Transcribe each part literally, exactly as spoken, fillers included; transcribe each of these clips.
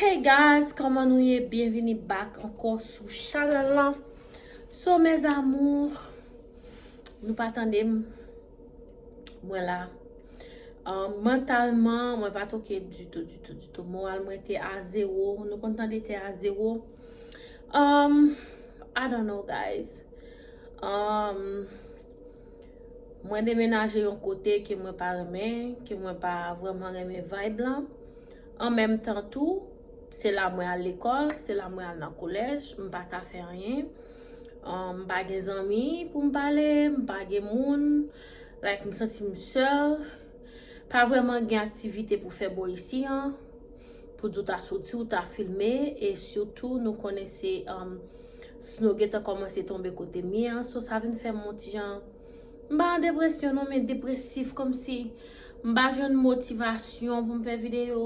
Hey guys, kòman nou ye? Byenvini back ankò sou chanèl lan. So, mes amours, nou pa tande m. Mwen la. Um, mantalman, mwen pa t oke ditou, ditou, ditou. Moral mwen te a zewo. Nou konn tande te a zewo. Um, I don't know, guys. Um, mwen demenaje yon kote ke mwen pa renmen, ke mwen pa vrèman renmen vibe lan. An menm tan tou, se la mwen al lekòl, se la mwen al nan kolèj, m pa ka fè anyen. Um, m pa gen zanmi pou m pale, m pa gen moun. Like, m santi m sèl. Pa vrèman gen aktivite pou fè bò isi an. Pou di w ta soti, w ta filme, e sitou nou konnen se, um, sno gentan kòmanse tonbe kote m ye an. So, sa vin fè m yon ti jan, m pa an depresyon non, men depresif, kòmsi m pa jwenn motivasyon pou m fè videyo.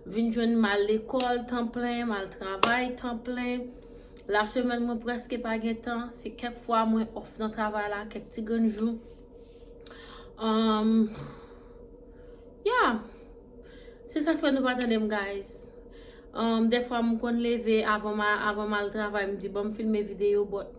Vin jwenn m al lekòl tan plen, m al travay tan plen. Lasemèn mwen prèske pa gen tan. Se kèk fwa mwen off nan travay la, kèk ti grenn jou. Um, yeah. Se sa k fè nou pa tande m, guys. Um, dèfwa m konn leve avan m a- avan m al travay, m di, "Bon, m filme videyo," but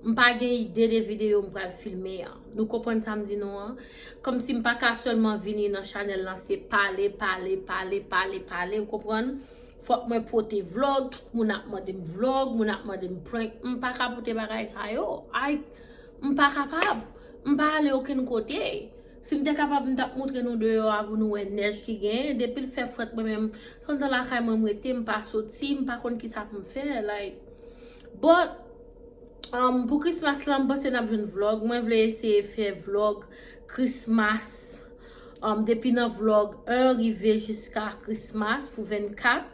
m pa gen ide de videyo m pral filme an. Nou konprann sa m di nou an? Kòmsi m pa ka sèlman vini nan chanèl lan, se pale, pale, pale, pale, pale, ou konprann? Fòk mwen pote vlog, tout moun ap mande m vlog, moun ap mande m prank. M pa ka pote bagay sa yo. Ay, m pa kapab. M pa ale okenn kote. Si m te kapab, m t ap moutre nou deyò a pou nou wè nèj ki genyen. Depi l fè frèt, mwen menm, se anndan lakay mwen m rete, m pa soti, m pa konn kisa pou m fè. Like, but, um, pou Christmas lan, m panse n ap jwenn vlog. Mwen vle eseye fè vlog Christmas. Um, depi nan vlog en rive jiska Christmas pou vennkat.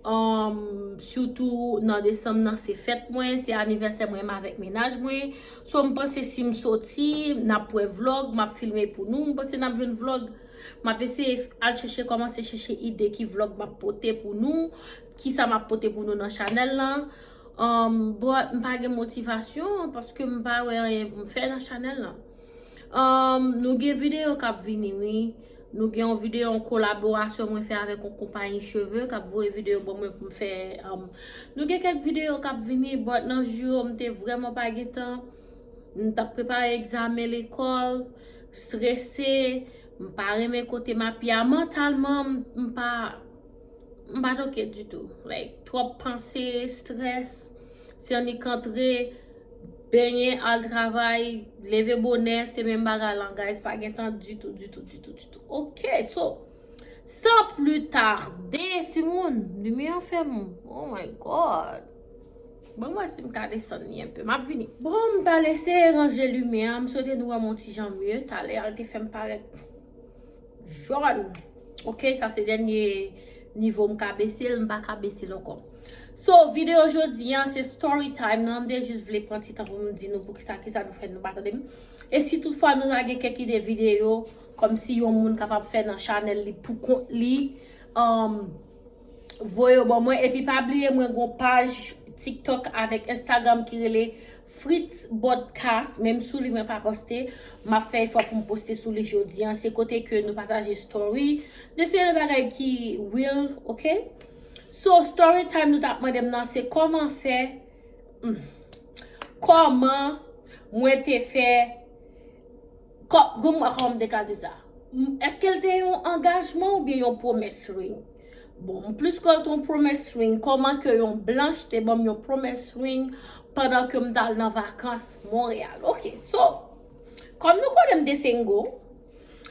Um, sitou nan desanm nan, se fèt mwen, se anivèsè mwen, m avèk mennaj mwen. So, m panse si m soti, n ap wè vlog, m ap filme pou nou. M panse n ap jwenn vlog. M ap eseye al chèche, kòmanse chèche ide ki vlog m ap pote pou nou, kisa m ap pote pou nou nan chanèl lan. Um, but m pa gen motivasyon paske m pa wè anyen pou m fè nan chanèl lan. Um, nou gen videyo k ap vini, wi. Nou gen yon videyo, yon kolaborasyon mwen fè avèk yon konpayi cheve k ap voye videyo ban mwen pou m fè. Um, nou gen kèk videyo k ap vini, but nan jou yo, m te vrèman pa gen tan. M t ap prepare egzamen lekòl, strese, m pa renmen kote m ap ye a. Mantalman, m, m pa, m pa t oke ditou. Like, twòp panse, strès, se annik antre, benyen, al travay, leve bonè, se menm bagay lan, guys, pa gen tan ditou, ditou, ditou, ditou. Ok, so, san pli tade, timoun, limyè an fèmen. Oh my God. Bon, mwen si m ka desann li enpe. M ap vini. Bon, m t al eseye ranje limyè an. M swete nou wè m yon ti jan mye. Talè a, l te fè m parèt jòn. Ok, sa se dènye nivo m ka bese l. M pa ka bese l ankò. So, videyo jodi an, se story time nan. M te jis vle pran ti tan pou m di nou poukisa, kisa nou fè nou pa tande m. E si toutfwa nou ta gen kèk ide videyo, kòmsi yon moun kapab fè nan chanèl li pou kont li, um, voye yo ban mwen. Epi pa bliye mwen gon paj TikTok avèk Instagram ki rele Fritz Podcast. Menm sou li mwen pa poste. M ap fè efò pou m poste sou li jodi an. Se kote ke nou pataje story. De seri de bagay ki real, ok? So, story time nou t ap mande m nan, se kòman fè, hmm, kòman mwen te fè Kò-, kòman, kòman m te ka di sa? M, èske l te yon angajman oubyen yon pwomès ring? Bon, m plis kwè l te yon pwomès ring. Kòman ke yon blanch te ban m yon pwomès ring pandan ke m t al nan vakans Monreyal? Ok, so, kòm nou konnen m te single,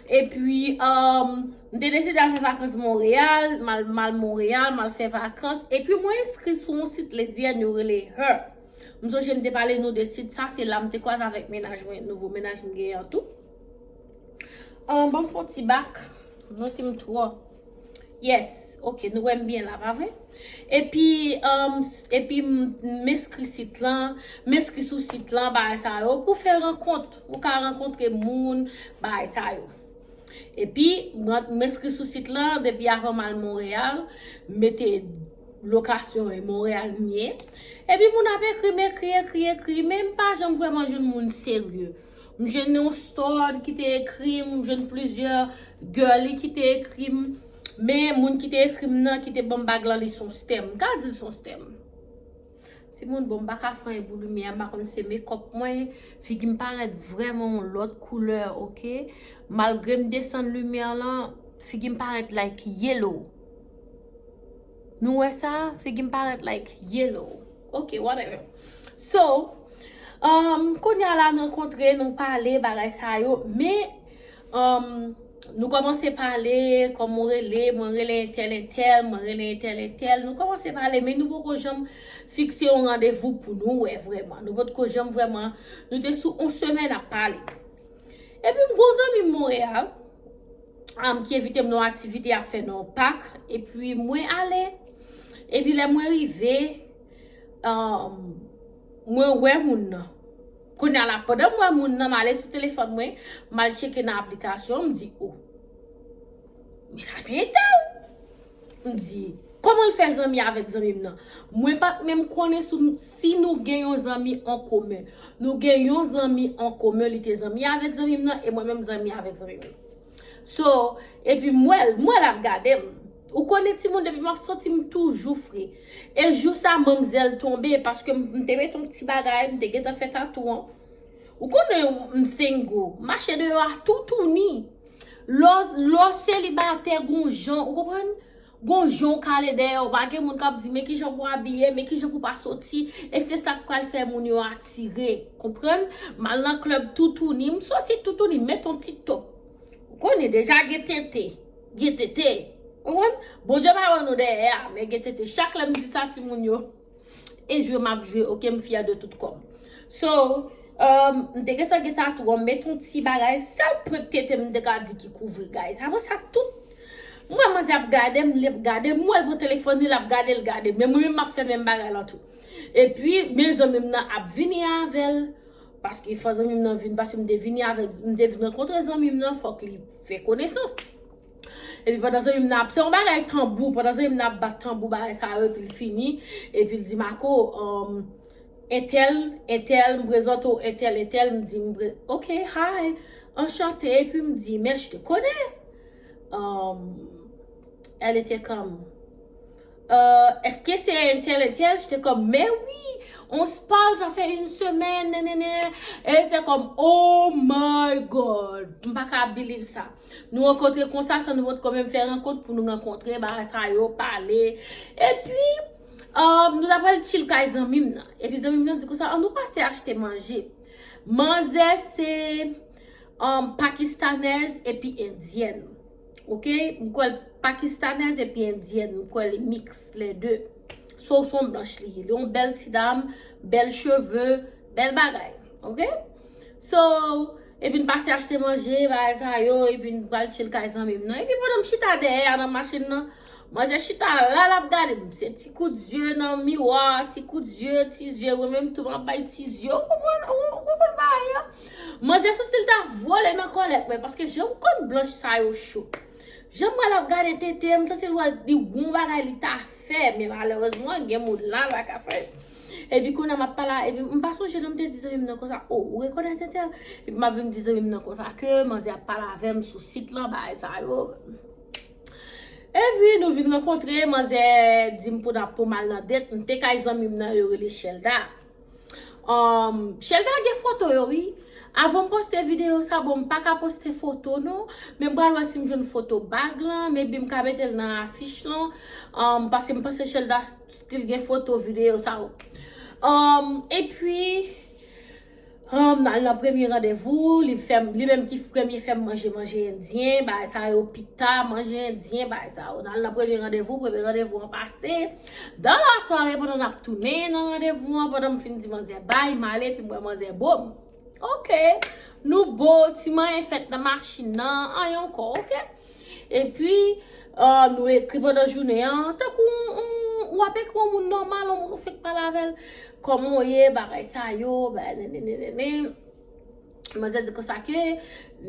epi, um, m te deside al fè vakans Monreyal, m al, m al Monreyal, m al fè vakans, epi mwen enskri sou yon sit lesbyèn yo rele Her. M sonje m te pale nou de sit sa, se la m te kwaze avèk mennaj mwen, nouvo mennaj m genyen an tou. An, ban m fè yon ti bak, m santi m twò. Yes, ok, nou wè m byen la, pa vre? Epi, um, epi m, m enskri sit lan, m enskri sou sit lan, bagay sa yo, pou fè rankont. Ou ka rankontre moun, bagay sa yo. Epi, m, m enskri sou sit lan, depi avan m al Monreyal, m mete lokasyon e Monreyal m ye. Epi moun ap ekri m, ekri, ekri, ekri, men m pa janm vrèman jwenn moun serye. M jwenn yon stud ki te ekri m, m jwenn plizyè girly ki te ekri m. Men moun ki te ekri m nan, ki te ban m bag lan, li se yon stèm. M ka di l se yon stèm. Timoun, bon, m pa ka fè anyen pou limyè a, m pa konn se mekòp mwen, figi m parèt vrèman yon lòt koulè, oke? Malgre m desann limyè lan, figi m parèt like yellow. Nou wè sa? Figi m parèt like yellow. Oke, whatever. So, um, kounye a la, nou rankontre, nou pale, bagay sa yo, men, um, nou kòmanse pale, kòman w rele, mwen rele entèl, entèl, mwen rele entèl, entèl. Nou kòmanse pale, men nou poko janm fikse yon randevou pou nou wè vrèman. Nou potko janm vrèman, nou te sou yon semèn ap pale. Epi m gon zanmi m Monreyal, um, ki envite m nan yon aktivite y ap fè nan yon pak. Epi mwen ale. Epi lè mwen rive, um, mwen wè moun nan. Kounye a la, pandan m wè moun nan, m ale sou telefòn mwen, m al tcheke nan aplikasyon, m di, o, men sa se entèl. M di, kòman l fè zanmi avèk zanmi m nan? Mwen pa t menm konnen si, si nou gen yon zanmi an komen. Nou gen yon zanmi an komen, li te zanmi avèk zanmi m nan, e mwen menm zanmi avèk zanmi m nan. So, epi m wè l, m wè l ap gade m. Ou konnen timoun, depi m ap soti, m toujou fre. E jou sa, manmzèl tonbe, paske m, m te mete yon ti bagay, m te gentan fè tatou an. Ou konnen m single, mache deyò a toutouni. Lè w, lè w selibatè, gon jan, ou konprann? Gon jan w kale dèyè w, pa gen moun k ap di, men kijan pou w abiye, men kijan pou w pa soti, e se sa k pral fè moun yo atire, konprann? M al nan klèb toutouni, m soti toutouni, m met yon ti top. Ou konnen deja gen tete, gen tete, konprann? Bondye pa wè nou dèyè a, men gen tete. Chak lè m di sa, timoun yo, e jwe m ap jwe, oke, m fyè de tout kò m. So, um, m te gentan gen tatou an, m met yon ti bagay, sèl pwent tete m te ka di ki kouvri, guys. Apre sa, tout, m wè manzè ap gade m, li ap gade m, m wè l pran telefòn li, l ap gade, l gade m. Men mwen menm, m ap fè menm bagay lan tou. Epi, men zanmi m nan ap vini avè l, paske fò zanmi m nan vin, paske m te vini avèk, m te vin rankontre zanmi m nan, fòk li fè konesans. Epi pandan zanmi m nan ap, se yon bagay tanbou, pandan zanmi m nan ap bat tanbou, bagay sa yo, epi l fini, epi l di, Marco, um, entèl, entèl, m prezante w, entèl, entèl, m di, m pre-, ok, hi, anchante, epi m di, mais je te connais. Um, elle était comme, euh, est-ce que c'est un tel, un tel? J'étais comme, mais oui, on se parle, ça fait une semaine, nanana. Elle était comme, oh my God, m pa ka believe sa. Nou rankontre konsa, san nou potko menm fè rankont pou nou rankontre, bagay sa yo, pale. Epi, um, nou t ap al chill kay zanmi m nan. Epi zanmi m nan di konsa, ann nou pase achte manje. Manzè se, um, pakistanèz epi endyèn. Oke? M kwè l pakistanèz epi endyèn. M kwè li miks, lè de. So, se yon blanch li ye. Li yon bèl ti dam, bèl cheve, bèl bagay. Oke? So, epi n pase achte manje, bagay sa yo, epi n pral chill kay zanmi m nan. Epi pandan m chita dèyè a nan machin nan, manzè chita la, l ap gade m. Se ti kout zye nan miwa, ti kout zye, ti zye, mwen menm tou m ap bay ti zye. Ou konprann, ou, ou konprann bagay yo? Manzè santi l ta vole nan kòlèt mwen, paske jan m konn blanch sa yo cho. Jan m wè l ap gade tete, m santi l wè li gon bagay li ta fè, men malerezman, gen moun la, l pa ka fè. Epi kounye a m ap pale, epi m pa sonje non m te di zanmi m nan konsa, o, ou rekonèt entèl? Epi m ap vin di zanmi m nan konsa ke manzè ap pale avè m sou sit lan, bagay sa yo. Epi nou vin rankontre, manzè di m pou n ap, pou m al nan date, m te kay zanmi m nan yo rele Shelda. Um, Shelda gen foto yo, wi. Avan m poste videyo sa, bon, m pa ka poste foto, non. Men m pral wè si m jwenn foto bag lan. Maybe m ka mete l nan afich lan. Um, paske m panse Shelda still gen foto, videyo sa yo. Um, epi, um, n al nan premye randevou. Li fè m, li menm ki premye fè m manje, manje endyen. Bagay sa yo, pita, manje endyen, bagay sa yo. N al nan premye randevou. Premye randevou an pase. Dan la sware, pandan n ap tounen nan randevou an, pandan m fin di manzè bay, m ale, epi m wè manzè bo m. Oke. Nou bo, ti manyen fèt nan machin nan, anyen ankò, oke. Epi, uh, nou ekri pandan jounen an, tankou w, w, w ap ekri yon moun nòmal, yon moun ou fenk pale avè l. Kòman w ye, bagay sa yo, bagay nene, nene, nene. Manzè di konsa ke,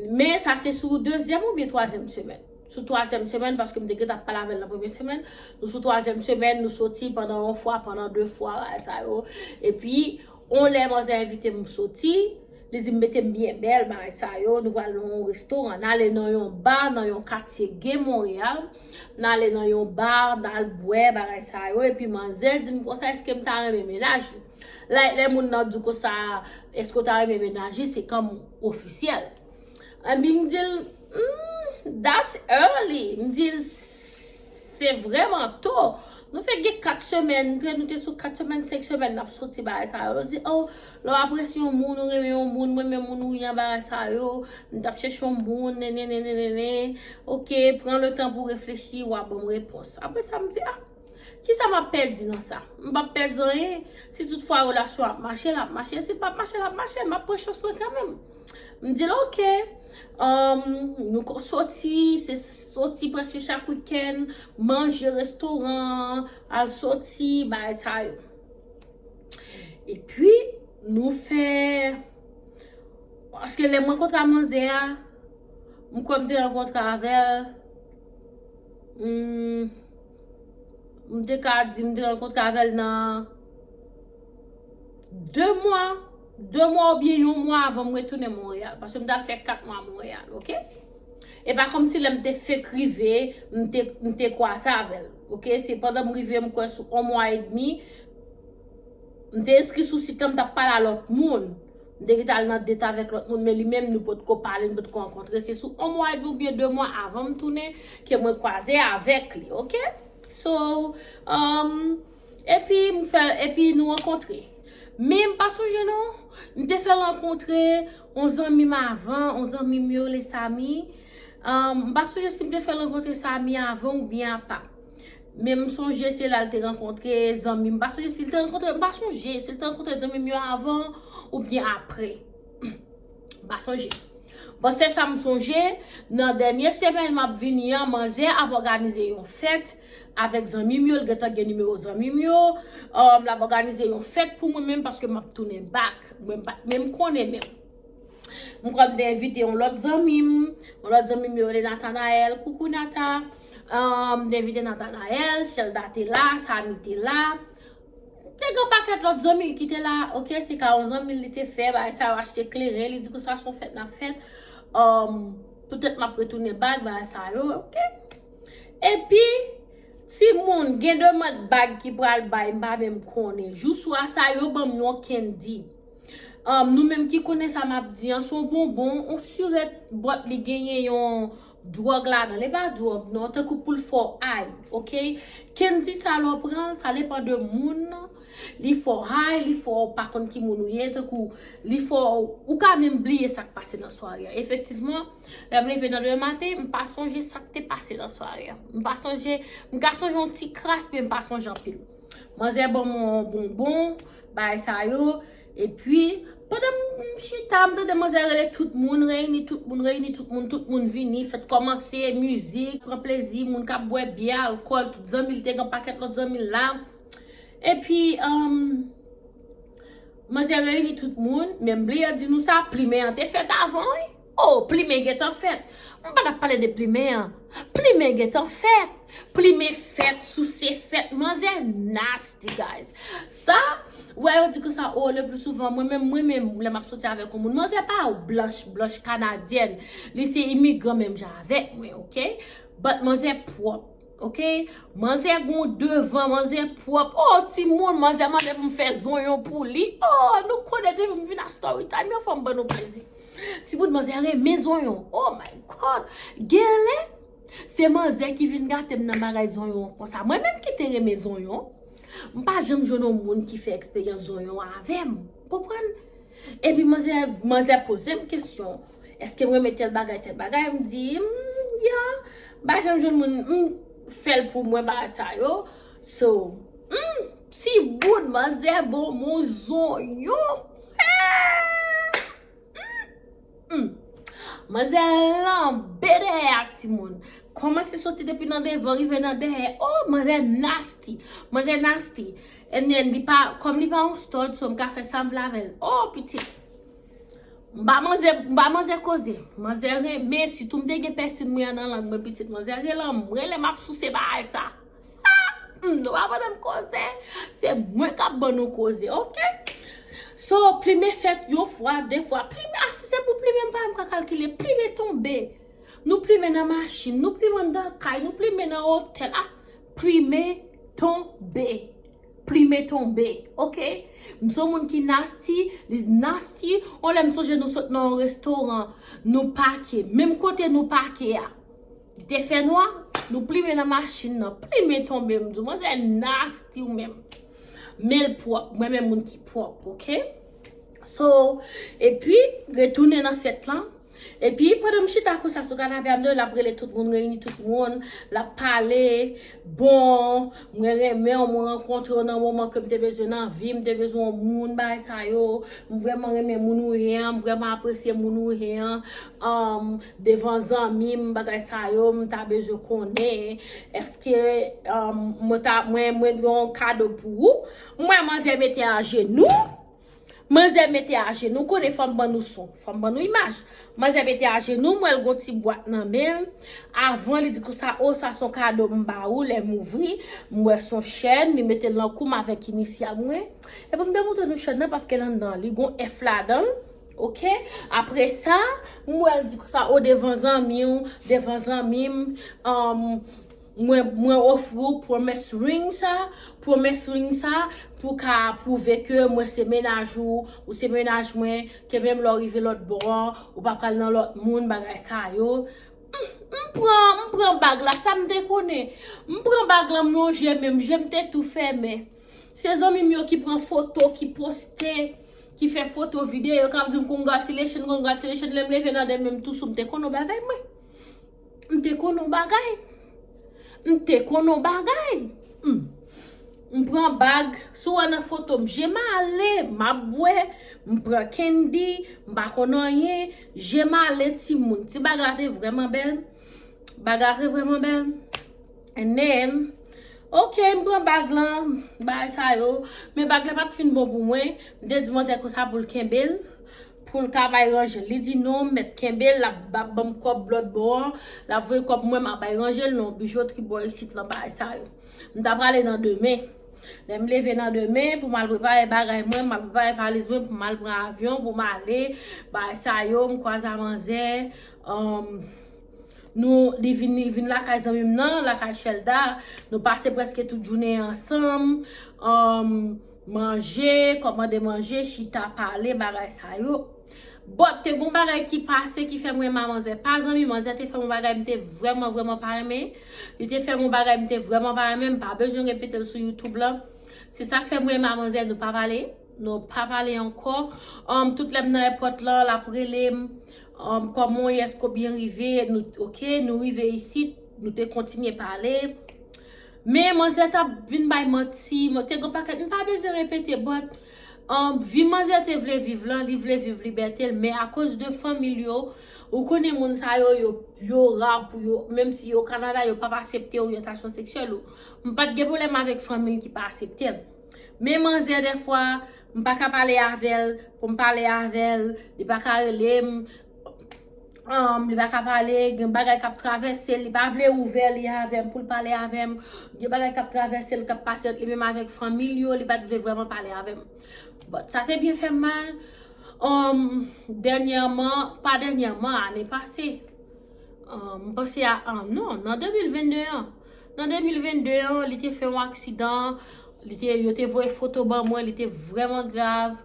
men sa se sou dezyèm oubyen twazyèm semèn. Sou twazyèm semèn, paske m te gentan ap pale avè l nan premye semèn. Nou sou twazyèm semèn, nou soti pandan yon fwa, pandan de fwa, bagay sa yo. Epi, yon lè manzè envite m soti, Li di m mete m byen bèl, bagay sa yo, nou pral nan yon restoran, n ale nan yon ba, nan yon katye gen Monreyal, n ale nan yon ba, n al bwè, bagay sa yo, epi manzè di m konsa, èske m ta renmen mennaj li? Like, lè moun nan di w konsa, èske w ta renmen mennaj li, se kòm ofisyèl. Epi m di l, hmm, that's early. M di l, se vrèman to. Nou fè gen kat semèn, ke nou te sou kat semèn, senk semèn, n ap soti bagay sa yo. Yo di, oh, lè w apresye yon moun, ou renmen yon moun, mwen menm moun ou ye an bagay sa yo, m t ap chèche yon moun, nene, nene, nene. Ok, pran le tan pou reflechi, w a ban m repons. Apre sa, m di, ah, kisa m ap pèdi nan sa? M p ap pèdi anyen. Si toutfwa relasyon ap mache, l ap mache. Si l p ap mache, l ap mache. M ap pran chans mwen kanmenm. M di l, ok. Um, nou ko soti, se soti prèske chak wikenn, manje restoran, al soti, bagay sa yo. Epi, nou fè, paske lè m rankontre a manzè a, m kwè m te rankontre avè l, hmm, m te ka di m te rankontre avè l nan de mwa, de mwa oubyen yon mwa avan m retounen Monreyal, paske m t al fè kat mwa Monreyal, ok? E pa kòmsi lè m te fenk rive, m te, m te kwaze avè l, ok? Se pandan m rive, m kwè sou yon mwa edmi, m te enskri sou sit lan, m t ap pale a lòt moun. M te gentan al nan date avèk lòt moun, men li menm, nou potko pale, nou potko rankontre. Se sou yon mwa edmi oubyen de mwa avan m tounen ke mwen kwaze avèk li, ok? So, um, epi m fè, epi nou rankontre. Men m pa sonje non, m te fè l rankontre yon zanmi m avan, yon zanmi m yo, le Sami. Um, m pa sonje si m te fè l rankontre Sami avan oubyen apa. Men m sonje se la l te rankontre zanmi m. M pa sonje si l te rankontre, m pa sonje si l te rankontre zanmi m yo avan oubyen apre. M pa sonje. Bon, se sa m sonje, nan dènye semèn m ap vini an, manzè ap òganize yon fèt avèk zanmi m yo, l gentan gen nimewo zanmi m yo. Um, l ap òganize yon fèt pou mwen menm paske m ap tounen back. Mwen pa t menm konnen menm. M kwè m te envite yon lòt zanmi m, yon lòt zanmi m yo rele Nathanaël, koukou Natha. Um, m te envite Nathanaël, Shelda te la, Sami te la. Te gen pakèt lòt zanmi l ki te la, ok, se ka yon zanmi l li te fè, bagay sa yo, achte kleren, li di konsa se yon fèt n ap fèt, um, poutèt m ap retounen bag, bagay sa yo, ok. Epi, timoun, gen demann bag ki pral bay, m pa menm konnen. Jou swa sa, yo ban m yon candy. Um, nou menm ki konnen sa m ap di an, se yon bonbon, yon sirèt bòt li genyen yon dwòg ladan l. E pa dwòg non, tankou pou l fè w ay, ok? Candy sa lè w pran l, sa depann de moun nan. Li fè w ay, li fè w pa konn ki moun ou ye, tankou li fè w, ou ka menm bliye sa k pase nan sware a. Efektivman, lè m leve nan demen maten, m pa sonje sa k te pase nan sware a. M pa sonje, m ka sonje yon ti kras, men m pa sonje anpil. Manzè ban m yon bonbon, bagay sa yo. Epi, pandan m chita, m tande manzè rele tout moun, reyini tout moun, reyini tout moun, tout moun vini, fèt kòmanse, mizik, pran plezi, moun k ap bwè byè, alkòl, tout zanmi l te gen pakèt lòt zanmi l la. Epi, um, manzè reyini tout moun, men m bliye di nou sa, plimen an te fèt avan, wi. Oh, plimen gentan fèt. M pa t ap pale de plimen an. Plimen gentan fèt. Plimen fèt, souse fèt. Manzè nasty, guys. Sa, wè yo di konsa, oh, le pli souvan, mwen menm, mwen menm, lè m ap soti avèk yon moun, manzè pa blanch, blanch kanadyèn. Li se imigran menm jan avèk mwen, ok? But manzè pwòp, ok? Manzè gon devan, manzè pwòp. Oh, timoun, manzè mande pou m fè zonyon pou li. Oh, nou konnen depi m vin a story time, yo fè m ban nou plezi. Timoun, manzè renmen zonyon. Oh my God. Genlè, se manzè ki vin gate m nan bagay zonyon konsa. Mwen menm ki te renmen zonyon, m pa janm jwenn yon moun ki fè eksperyans zonyon avè m. Konprann? Epi manzè, manzè poze m kesyon. Èske m renmen tèl bagay, tèl bagay? M di, "Mm, ya." M pa janm jwenn moun, m fè l pou mwen, bagay sa yo. So, mm, timoun, manzè bon, bon zonyon. Hmm. Manzè lanbe dèyè ak timoun. Kòmanse soti depi nan devan, rive nan dèyè. Oh, manzè nasty. Manzè nasty. And then, li pa, kòm li pa yon stud, so m ka fè sa m vle avè l. Oh, pitit. M ba manzè, m ba manzè koze. Manzè renmen, sitou m te gen pèsin mwen an nan lang mwen, pitit. Manzè rele m, rele m ap souse bagay sa. Hmm, nou pa ban m koze. Se mwen k ap ban nou koze, ok? So, plimen fèt yon fwa, de fwa. Plimen, a, si se pou plimen, m pa menm ka kalkile. Plimen tonbe. Nou plimen nan machin, nou plimen nan kay, nou plimen nan otèl. A, plimen tonbe. Plimen tonbe, oke? M se yon moun ki nasty, li nasty. On lè m sonje nou sot nan yon restoran, nou pake. Menm kote nou pake a. Li te fè nwa, nou plimen nan machin nan, plimen tonbe, m di w, manzè nasty ou menm. Men l pwòp, mwen menm moun ki pwòp, oke? So, epi, retounen nan fèt lan. Epi, pandan m chita konsa sou kanape a, m te wè l ap rele tout moun, reyini tout moun, l ap pale, bon, mwen renmen w, mwen rankontre w nan moman ke m te bezwen nan vi, m te bezwen yon moun, bagay sa yo, m vrèman renmen moun ou ye an, m vrèman apresye moun ou ye an, um, devan zanmi m, bagay sa yo, m ta bezwen konnen, èske, um, mwen ta, mwen, mwen gen yon kado pou ou? M wè manzè mete ajenou, manzè mete ajenou, konnen fò m ban nou son, fò m ban nou imaj. Manzè mete ajenou, m wè l gon ti bwat nan men l. Avan, li di konsa, o, sa se yon kado m ba ou, lè m ouvri, m wè se yon chèn, li mete l nan kou m avèk inisyal mwen. Epi m te montre nou chèn nan, paske l anndan, li gon F ladan l, oke? Apre sa, m wè l di konsa, o, devan zanmi w, devan zanmi m, um, mwen, mwen ofri w promise ring sa, promise ring sa, pou ka pwouve ke mwen se mennaj ou, ou se mennaj mwen, ke menm lè w rive lòt bò an, ou pa pral nan lòt moun, bagay sa yo. M, m pran, m pran bag la, sa m te konnen. M pran bag la, m lonje men m, je m te tou fèmen. Se zanmi m yo ki pran foto, ki poste, ki fè foto, videyo, k ap di m congratulation, congratulation, lè m leve nan demen m tou sou, m te konn yon bagay mwen. M te konn yon bagay. M te konn yon bagay. Hmm. M pran bag. Si w wè nan foto m, je m ale, m ap bwè, m pran candy, m pa konn anyen, je m ale timoun. Ti bag la te vrèman bèl. Bag la te vrèman bèl. And then, ok, m pran bag lan, bagay sa yo. Men bag la pa t fin bon pou mwen. M te di manzè konsa pou l kenbe l, pou l ka bay ranje l. Li di non, m mèt kenbe l, l ap, ap ban m kòb lòt bò an, l ap voye kòb mwen, m ap bay ranje l nan bijotri bò isit lan, bagay sa yo. M ta prale nan demen. Lè m leve nan demen, pou m al prepare bagay mwen, m al prepare valiz mwen, pou m al pran avyon, pou m ale, bagay sa yo, m kwaze a manzè, um, nou, li vin, li vin lakay zanmi m nan, lakay Shelda, nou pase prèske tout jounen an ansanm, um, manje, kòmande manje, chita, pale, bagay sa yo. But, te gon bagay ki pase ki fè m renmen a manzè. Pa zanmi, manzè te fè m yon bagay m te vrèman, vrèman pa renmen. Li te fè m yon bagay m te vrèman pa renmen, m pa bezwen repete l sou YouTube lan. Se sa k fè m renmen a manzè, nou pa pale. Nou pa pale ankò. Um, tout lè m nan èpòt lan, l ap rele m. Um, kòman w ye, èske w byen rive? Nou, ok, nou rive isit, nou te kontinye pale. Men manzè t ap vin bay manti, man-, te gon pakèt, m pa bezwen repete, but, um, vi manzè te vle viv lan, li vle viv libète l, men akoz de fanmi l yo, ou konnen moun sa yo, yo, yo ra pou yo, menm si yo Kanada, yo p ap aksepte oryantasyon seksyèl ou. M pa t gen pwoblèm avèk fanmi l ki pa aksepte l. Men manzè, dèfwa, m pa ka pale avè l, pou m pale avè l, li pa ka rele m, um, li pa ka pale, gen bagay k ap travèse l, li pa vle ouvè li avè m pou l pale avè m, gen bagay k ap travèse l, k ap pase ant li menm avèk fanmi l yo, li pa t vle vrèman pale avè m. But, sa te byen fè m mal. Um, dènyèman, pa dènyèman, ane pase. Ah, m panse a, ah, non, nan de mil venn de an. Nan de mil venn de an, li te fè yon aksidan, li te, yo te voye foto ban mwen, li te vrèman grav,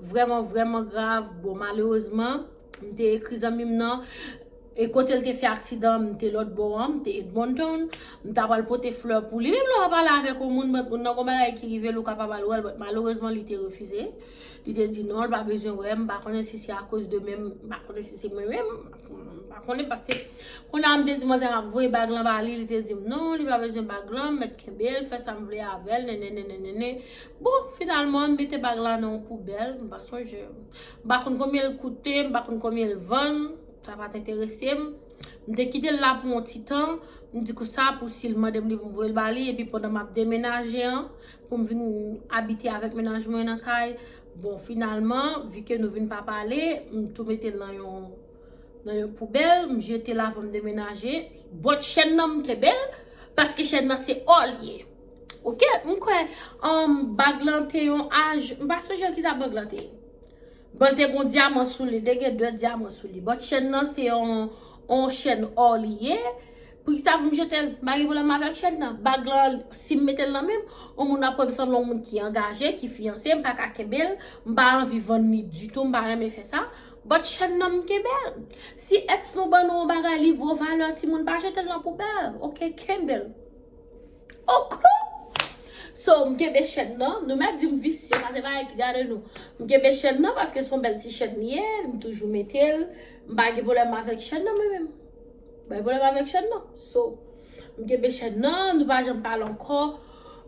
vrèman, vrèman grav. Bon, malerezman, m te ekri zanmi m nan, e kote l te fè aksidan, m te lòt bò an, m te Edmonton, m ta pral pote flè pou li. Menm lè w ap pale avèk yon moun, but moun nan gon bagay ki rive l, ou ka pa ba l wè l, but malerezman, li te refize. Li te di non, l pa bezwen wè m, m pa konnen si se akoz de menm, m pa konnen si se mwen menm, m pa konnen, paske kounye a m te di manzè m ap voye bag lan ba li, li te di m non, li pa bezwen bag lan, m mèt kenbe l, fè sa m vle avè l, nenen, nenen, nenen. Bon, finalman, m mete bag lan nan yon poubèl, m pa sonje. M pa konn konbyen l koute, m pa konn konbyen l vann, sa pa t enterese m. M te kite l la pou yon ti tan, m di konsa pou si l mande m li pou m voye l ba li, epi pandan m ap demenaje an, pou m vin abite avèk mennaj mwen nan kay. Bon, finalman, vi ke nou vin pa pale, m tou mete l nan yon, nan yon poubèl, m jete l avan m demenaje. But chèn nan m kenbe l, paske chèn nan se ò l ye. Ok, m kwè, um, bag lan te yon aj, m pa sonje kisa bag lan te ye. Bon, l te gon dyaman sou li, l te gen de dyaman sou li. But chèn nan se yon, yon chèn or li ye. Poukisa pou m jete l? M pa gen pwoblèm avèk chèn nan. Bag lan, si m mete l nan men m, yon moun ap wè m sanble yon moun ki angaje, ki fiyanse, m pa ka kenbe l, m pa anvi vann li ditou, m pa renmen fè sa. But chèn nan m kenbe l. Si ex nou ban nou yon bagay, li vo valè timoun, pa jete l nan poubèl. Oke, kenbe l. Oke. So, m kenbe chèn nan. Nou mèt di m visye, sa se bagay ki gade nou. M kenbe chèn nan paske se yon bèl ti chèn li ye, m toujou mete l. M pa gen pwoblèm avèk chèn nan, mwen menm. M pa gen pwoblèm avèk chèn nan. So, m kenbe chèn nan, nou pa janm pale ankò.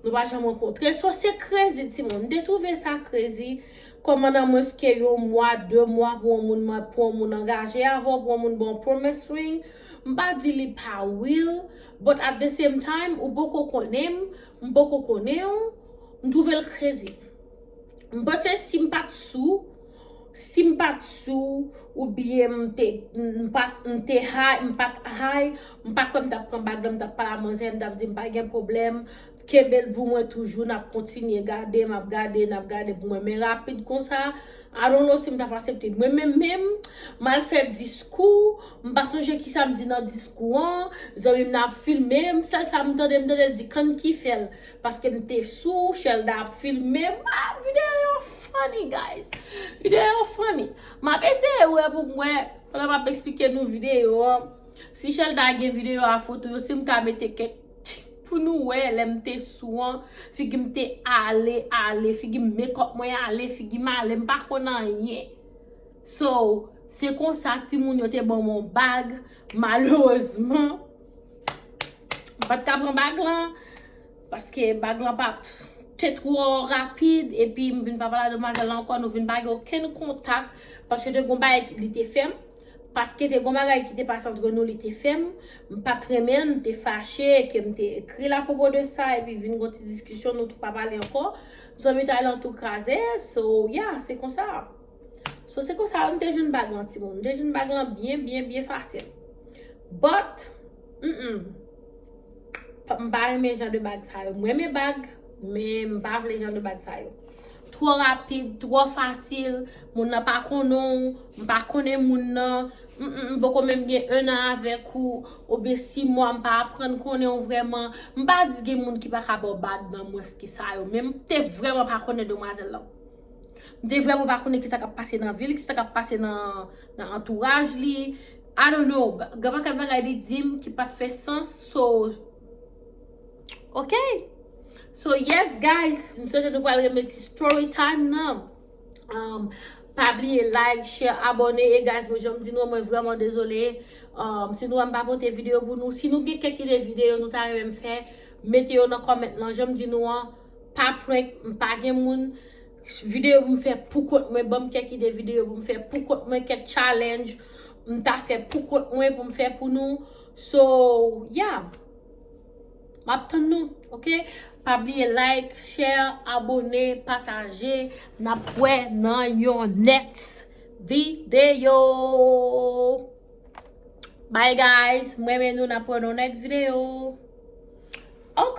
Nou pa janm rankontre. So, se crazy, timoun. M te twouve sa crazy. Kòman nan mwens ke yon mwa, de mwa pou yon moun, pou yon moun angaje avè w, pou yon moun ba w promise ring. M pa di li pa real, but at the same time, ou poko konnen m, m poko konnen w, m twouve l crazy. M panse si m pa t sou, si m pa t sou, oubyen m te, m pa t, m te high, m pa t high, m pa kwè m t ap pran bag lan, m t ap pale a manzè, m t ap di m pa gen pwoblèm, kenbe l pou mwen toujou, n ap kontinye gade, m ap gade, n ap gade pou mwen. Men rapid konsa, I don't know si m t ap aksepte. Mwen menm menm, m al fè diskou, m pa sonje kisa m di nan diskou an, zanmi m nan ap filme m, sèl sa m tande, m tande l di, "Kann ki fè l?" Paske m te sou, Shelda ap filme m. Ah, videyo yo funny, guys. Videyo yo funny. M ap eseye wè pou m wè, pandan m ap eksplike nou videyo an. Si Shelda gen videyo a, foto yo, si m ka mete kèk pou nou wè, lè m te sou an, figi m te ale, ale, figi m, makeup mwen ale, figi m ale, m pa konn anyen. So, se konsa timoun yo te ban m yon bag, malerezman, m pa t ka pran bag lan, paske bag lan pa t, te twò rapid, epi m vin pa pale a demwazèl la ankò, nou vin pa gen okenn kontak, paske te gon bagay ki, li te fè m, paske te gon bagay ki te pase antre nou, li te fè m, m pa t renmen l, m te fache, ke m te ekri l apropo de sa, epi vin gon ti diskisyon, nou tou pa pale ankò, zanmi tay lan tou kraze, so, yeah, se konsa. So, se konsa, m te jwenn bag lan, timoun, m te jwenn bag lan byen, byen, byen fasil. But, mm, m pa renmen jan de bag sa yo. M renmen bag, men m pa vle jan de bag sa yo. Twò rapid, twò fasil, moun nan pa konnen w, m pa konnen moun nan, m, m, m poko menm gen en an avèk ou, oubyen sis mwa, m pa aprann konnen w vrèman. M pa di gen moun ki pa ka ba w bag nan mwens ke sa yo, men m te vrèman pa konnen demwazèl lan. M te vrèman pa konnen kisa k ap pase nan vi l, kisa k ap pase nan, nan antouraj li. I don't know. Gen pakèt bagay li di m ki pa t fè sans. So, ok. So, yes, guys. M swete nou pral renmen ti story time nan. Um, pa bliye like, share, abòne. E guys, mwen, jan m di nou, mwen vrèman dezole. Um, si nou wè m pa pote videyo pou nou. Si nou gen kèk ide videyo nou ta renmen m fè, mete yo nan comment lan. Jan m di nou an, pa prank, m pa gen moun. Videyo pou m fè pou kont mwen, ban m kèk ide videyo pou m fè pou kont mwen, kèk challenge m ta fè pou kont mwen pou m fè pou nou. So, yeah. M ap tann nou, ok? Pa bliye like, share, abòne, pataje. N ap wè nan yon next videyo. Bye guys, m renmen nou, n ap wè nan yon next videyo. Ok.